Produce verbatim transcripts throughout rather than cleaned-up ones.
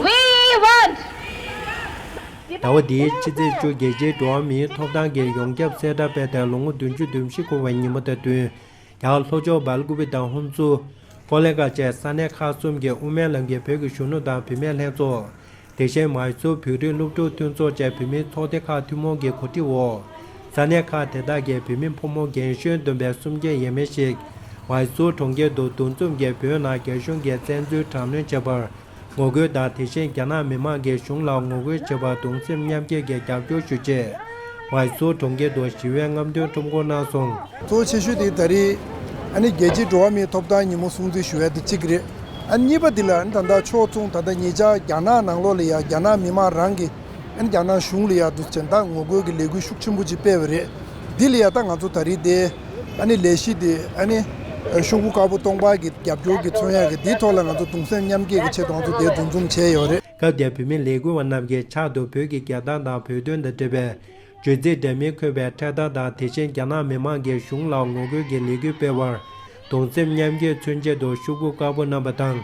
We want ཟླ་བ་འདིའི་ཕྱི་ཚེས་བཅུ། རྒྱལ་སྤྱིའི་འགྲོ་བ་མིའི་ཐོབ་ཐང་གི་ཡོངས་ཁྱབ་གསལ་བསྒྲགས་སྤེལ་ཏེ་ལོ་ངོ་བདུན་ཅུ་དོན་བཞི་འཁོར་བའི་ཉིན་མོ་དང་བསྟུན། རྒྱ་གར་ལྷོ་ཕྱོགས་སྦེལ་ཀུ་པེ་དང་ཧུན་སུར། ཀོ་ལེ་གྷལ་བཅས་ས་གནས་ཁག་གསུམ་གྱི་དབུ་མའི་ལམ་གྱི་བོད་ཀྱི་གཞོན་ནུ་དང་བུད་མེད་ལྷན་ཚོགས། དེ་བཞིན་མཱི་སུར་བོད་རིགས་སློབ་ཕྲུག་མཐུན་ཚོགས་བཅས་བོད་མིའི་ཚོགས་སྡེ་ཁག་ཐུན་མོང་གི་གོ་སྒྲིག་འོག་ས་གནས་ཁག་དེ་དག་གི་བོད་མི་ཕོ་མོ་རྒན་གཞོན་བསྡོམས་པའི་སུམ་བརྒྱ་ཡས་མས་ཤིག་མཱི་སུར་གྲོང་ཁྱེར་དུ་འདུ་འཛོམས་ཀྱིས་བོད་ནང་རྒྱ་གཞུང་གིས་བཙན་འཛུལ་དྲག་གནོན་བྱས་པར་ངོ་རྒོལ་དང་། དེ་བཞིན་རྒྱ་ནག་མི་དམངས་ཀྱིས་གཞུང་ལ་ངོ་རྒོལ་བྱེད་པར་གདུང་སེམས་མཉམ་སྐྱེད་ཀྱི་རྒྱབ་སྐྱོར་ཞུ་ཆེད། མཱི་སུར་གྲོང་ཁྱེར་དུ་ཞི་བའི་རྔམ་སྟོན་ཁྲོམ་སྐོར་གནང་སོང་། གཙོ་བོ་ཆེ་ཤོས་དེ་ད་རེས་ཨ་ནི་རྒྱལ་སྤྱིའི་འགྲོ་བ་མིའི་ཐོབ་ཐང་ཉིན་མོ་སྲུང་བརྩི་ཞུ་ཡ་དེ་གཅིག་རེད། ཨ་ནི་གཉིས་པ་དེ་ལ་ཨ་ནི་ད་ལྟ་ཕྱོགས་མཚུངས་ད་ལྟ་ཉེ་ཆར་རྒྱ་ནག་ནང་ལོགས་ལ་ཡ་རྒྱ་ནག་མི་དམངས་རང་གིས་ཨ་ནི་རྒྱ་ནག་གཞུང་ལ་ཡ་འདུག་ཅེས་ད་ངོ་རྒོལ་གྱི་ལས་འགུལ་ཤུགས་ཆེན་པོ་ཅིག་སྤེལ་བ་རེད། འདི་ལ་ཡ་ད་ང་ཚོ་ད་རེས་དེ་ཨ་ནི་ལས་གཞི་དེ་ཨ་ནི་ཤོག་གུ་དཀར་པོ་སྟོང་པ་གི་རྒྱབ་སྐྱོར་གྱི་མཚོན་ཡ་གི་འདིའི་ཐོག་ལ་ང་ཚོ་གདུང་སེམས་མཉམ་སྐྱེད་ཀྱི་ཆེད་དུ་ང་ཚོ་དེ་འདུ་འཛོམས་བྱས་ཡོད་རེད། སྐབས་དེར་བོད་མི་ལས་འགུལ་བ་རྣམས་ཀྱིས་ཕྱག་ཏུ་བོད་ཀྱི་རྒྱལ་དར་དང་བོད་དོན་དང་འབྲེལ་བའི་བརྗོད་ཚིག་འདྲ་མིན་འཁོད་པའི་ཕྲེང་ཐག་དང་། དེ་བཞིན་རྒྱ་ནག་མི་དམངས་ཀྱིས་གཞུང་ལ་ངོ་རྒོལ་གྱི་ལས་འགུལ་སྤེལ་བར་གདུང་སེམས་མཉམ་སྐྱེད་མཚོན་ཆེད་དུ་ཤོག་གུ་དཀར་པོ་བསྣམས་པ་དང་།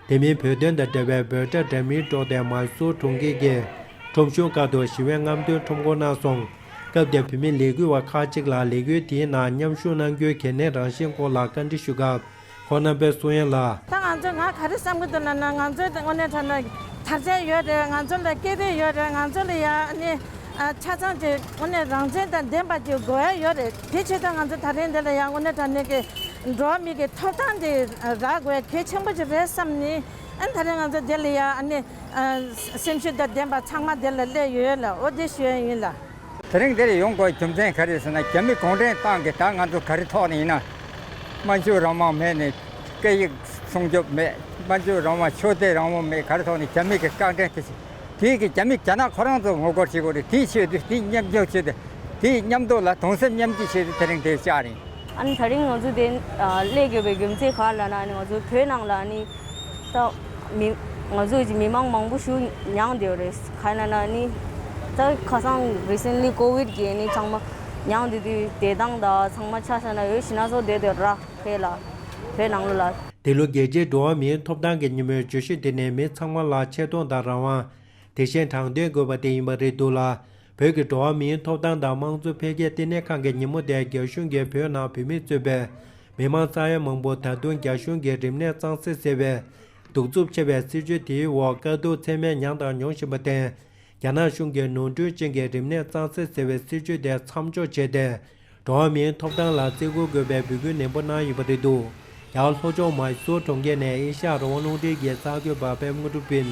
དེ་མིན་བོད་དོན་དང་འབྲེལ་བའི་འབོད་སྒྲ་འདྲ་མིན་སྒྲོག་སྟེ་མཱི་སུར་གྲོང་ཁྱེར་གྱི་ཁྲོམ་གཞུང་ཁག་ཏུ་ཞི་བའི་རྔམ་སྟོན་ཁྲོམ་སྐོར་གནང་སོང་། སྐབས་དེར་བོད་མི་ལས་འགུལ་བ་ཁག་ཅིག་ལ་ལས་འགུལ་དེའི་ནང་མཉམ་ཞུགས་གནང་རྒྱུའི་གལ་གནད་རང་བཞིན་སྐོར་ལ་བཀའ་འདྲི་ཞུས་སྐབས། ཁོང་རྣམ་པས་གསུང་ཡ་ལ། ད་ང་ཚོས་ང་ག་རེ་བསམ་གྱི་འདུག་ལབ་ན། ང་ཚོས་དངོས་གནས་དྲང་གནས་དར་ཆ་ཡོད་རེད། ང་ཚོ་ལ་སྐད་རིགས་ཡོད་རེད། ང་ཚོ་ལ་ཡ་ནི་ཨ་ཆ་ཚང་ཅིག་དངོས་གནས་རང་བཙན་དང་ལྡན་པ་ཅིག་དགོས་ཡ་ཡོད་རེད། དེ་ཆེད་དུ་ང་ཚོ་ད་རིང་འདི་ལ་ཡ་དངོས་གནས་དྲང་གནས་ཀྱི་འགྲོ་བ་མི་གི་ཐོབ་ཐང་དེ་རག་དགོས་ཡ་གལ་ཆེན་པོ་ཅིག་རེད་བསམ་ནས། ཨ་ད་རིང་ང་ཚོ་འདི་ལ་ཡ་ཨ་ནི་ཨ་སེམས་ཤུགས་དང་ལྡན་པ་ཚང་མ་འདི་ལ་སླེབས་ཡོད་ལ། འོ་དེ་ཞུ་ཡ་ཡིན་ལ། དེ་རིང་འདིར་ཡོང་དགོས་རྒྱུ་མཚན་ག་རེ་ཟེར་ན། རྒྱ་མི་གུང་ཁྲན་ཏང་གིས་ད་ང་ཚོ་ག་རེ་ཐོག་ནས་ཡིན་ན། སྨན་བཅོས་རང་དབང་མེད་ནས་སྐད་ཡིག་སྲུང་སྐྱོབ་མེད། སྨན་བཅོས་རང་དབང་། ཆོས་དད་རང་དབང་མེད། ག་རེ་ཐོག་ནས་རྒྱ་མི་གི་རྐང་འདྲེན་དེ་བྱེད། དེ་གི་རྒྱ་མི་རྒྱ་ནག་ཁོ་རང་ཚོ་ངོ་རྒོལ་བྱེད་དགོས་རེད། དེའི་ཆེད་དུ་དེ་མཉམ་འཇོག་བྱེད་དུ་དེའི་མཉམ་དུ་ལ་གདུང་སེམས་མཉམ་སྐྱེད་བྱེད་དུ་དེ་རིང་དེ་བཅར་ཡིན། ཨ་ནི་ད་རིང་ང་ཚོ་དེ་སླེབས་དགོས་པའི་རྒྱུ་མཚན་ག་རེ་ལབ་ན། ཨ་ནི་ང་ཚོ་བོད་ནང་ལ་ཨ་ནི་ད་མི་ང་ཚོ་མི་མང་མང་པོ་ཞིག་མྱངས་བསྡད་ཡོད་རེད། ག་རེ་ལབ་ན་ཨ་ནི་ད་ཁ་སང་རི་སེན་ལི་ཀོ་བིད་ཀྱི་ཨ་ནི་ཚང་མ་མྱངས་བསྡད་དུས་བསྡད་སྟངས་དང་ཚང་མ་ཆ་བཞག་ན་འོ་ཞེད་སྣང་ཚོར་བསྡད་ཡོད་ར། བོད་ལ་བོད་ནང་ལོགས་ལ། འདི་ལོ་རྒྱལ་སྤྱིའི་འགྲོ་བ་མིའི་ཐོབ་ཐང་གི་ཉིན་མོའི་བརྗོད་གཞི་འདི་ནི་མི་ཚང་མ་ལ་ཆེ་མཐོང་དང་རང་དབང་། དེ་བཞིན་དྲང་བདེན་དགོས་པ་དེ་ཡིན་པ་རེད་འདུག་ལ། བོད་ཀྱི་འགྲོ་བ་མིའི་ཐོབ་ཐང་དང་དམངས་གཙོ་འཕེལ་རྒྱས་ལྟེ་གནས་ཁང་གི་ཉིན་མོ་དེ་རྒྱ་གཞུང་གིས་བོད་ནང་བོད་མི་གཙོས་པའི་མི་མང་ས་ཡ་མང་པོ་ད་དུང་རྒྱ་གཞུང་གིས་རིམས་ནད་གཙང་སེལ་ཟེར་བའི་གདུག་རྩུབ་ཆེ་བའི་སྲིད་བྱུས་དེའི་འོག་དཀའ་སྡུག་ཚད་མེད་མྱངས་དང་མྱོང་བཞིན་པར་བརྟེན། རྒྱ་ནག་གཞུང་གིས་ནོར་འཁྲུལ་ཅན་གྱི་རིམས་ནད་གཙང་སེལ་ཟེར་བའི་སྲིད་བྱུས་དེ་མཚམས་འཇོག་བྱས་ཏེ། འགྲོ་བ་མིའི་ཐོབ་ཐང་ལ་བརྩི་བཀུར་དགོས་པའི་འབོད་སྐུལ་ནན་པོ་གནང་ཡོད་པ་རེད་འདུག་ཡང་ལྷོ་ཕྱོགས་མཱི་སུར་གྲོང་ཁྱེར་ནས་ཨེ་ཤ་ཡ་རང་དབང་རླུང་འཕྲིན་གྱི་གསར་འགོད་པ་པད་མ་དངོས་གྲུབ་ཀུན།